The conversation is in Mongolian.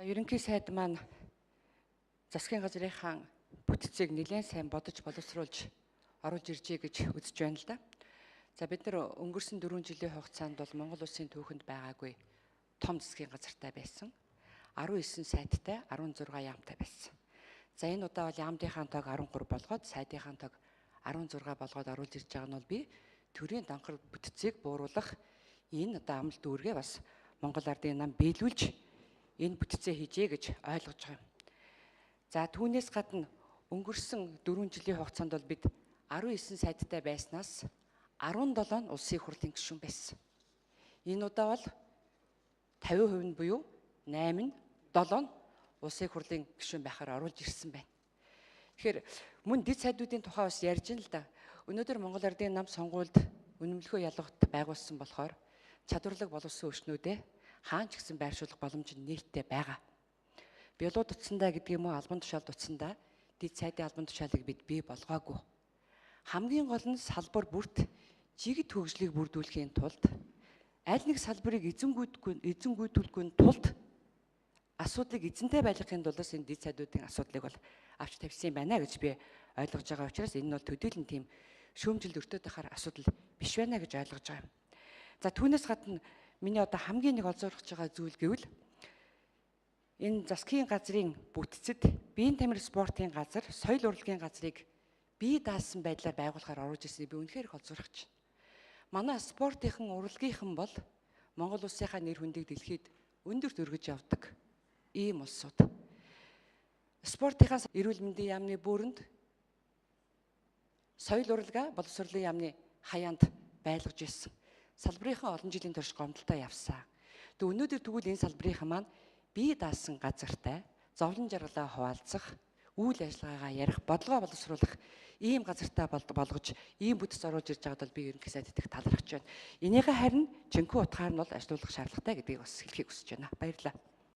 Ерөнхий сайд маань засгийн газрынхаа бүтцийг нэлээд сайн бодож боловсруулж оруулж иржээ гэж үзэж байна л да. За, бид нар өнгөрсөн 4 жилийн хугацаанд бол Монгол улсын түүхэнд байгаагүй том засгийн газартай байсан. 19 сайдтай, 16 яамтай байсан. За, энэ удаа бол яамдынхаа тоог 13 болгоод, сайдынхаа тоог 16 болгоод оруулж ирж байгаа нь бол би төрийн данхар бүтцийг бууруулах энэ одоо амлалт үүргээ бас Монгол Ардын нам биелүүлж энэ бүтцээ хийжээ гэж ойлгож байгаа юм. За, түүнээс гадна өнгөрсөн 4 жилийн хугацаанд бол бид 19 сайдтай байснаас 17 нь улсын хурлын гишүүн байсан. Энэ удаа бол 50% нь буюу 8 нь 7 нь улсын хурлын гишүүн байхаар оруулж ирсэн байна. Тэгэхээр мөн дэд сайдуудын тухай бас ярьж ин л да. Өнөөдөр Монгол Ардын нам сонгуульд үнэмлэхөө ялгавт байгуулсан болохоор чадварлаг боловсон өвчнүүдээ хаан ч гэсэн байршуулах боломж нь нээлттэй байгаа. Биологи тутсандаа гэдэг юм уу, албан тушаал тутсандаа дэд сайдын албан тушаалыг бид бий болгоогүй. Хамгийн гол нь салбар бүрт жигд хөгжлийг бүрдүүлэхийн тулд, аль нэг салбарыг эзэнгүйдүүлэхгүй тулд, асуудлыг эзэнтэй байлгахын тулд энэ дэд сайдуудын асуудлыг бол авч тавьсан юм байна гэж би ойлгож байгаа учраас энэ нь бол төдийлөн тийм шүүмжлэлд өртөөд байхаар асуудал биш байна гэж ойлгож байгаа юм. За, түүнээс гадна миний одоо хамгийн нэг олзуурах байгаа зүйл гэвэл энэ засгийн газрын бүтцэд биеийн тамир спортын газар, соёл урлагийн газрыг бие даасан байдлаар байгуулахаар оруулж ирснийг би үнэхээр их олзуурах чинь. Манай спортынхан, урлагийнхан бол Монгол улсынхаа нэр хүндийг дэлхийд өндөрт өргөж явдаг ийм улсууд. Спортынхаа эрүүл мэндийн яамны бүүрэнд, соёл урлагаа боловсролын яамны хаяанд байлгаж ирсэн. Салбарынхаа олон жилийн турш гомдолтой явсан. Тэг өнөөдөр тэгвэл энэ салбарынхаа маань бие даасан газартай зовлон жаргалаа хуваалцах, үйл ажиллагаагаа ярих, бодлогоо боловсруулах ийм газартай болгож, ийм бүтэц оруулж ирж байгаад бол би ерөнхий сайд их талархаж байна. Энийгээ харин жинхэнэ утгаар нь бол ажилуулах шаардлагатай гэдгийг бас хэлхийг хүсэж байна. Баярлалаа.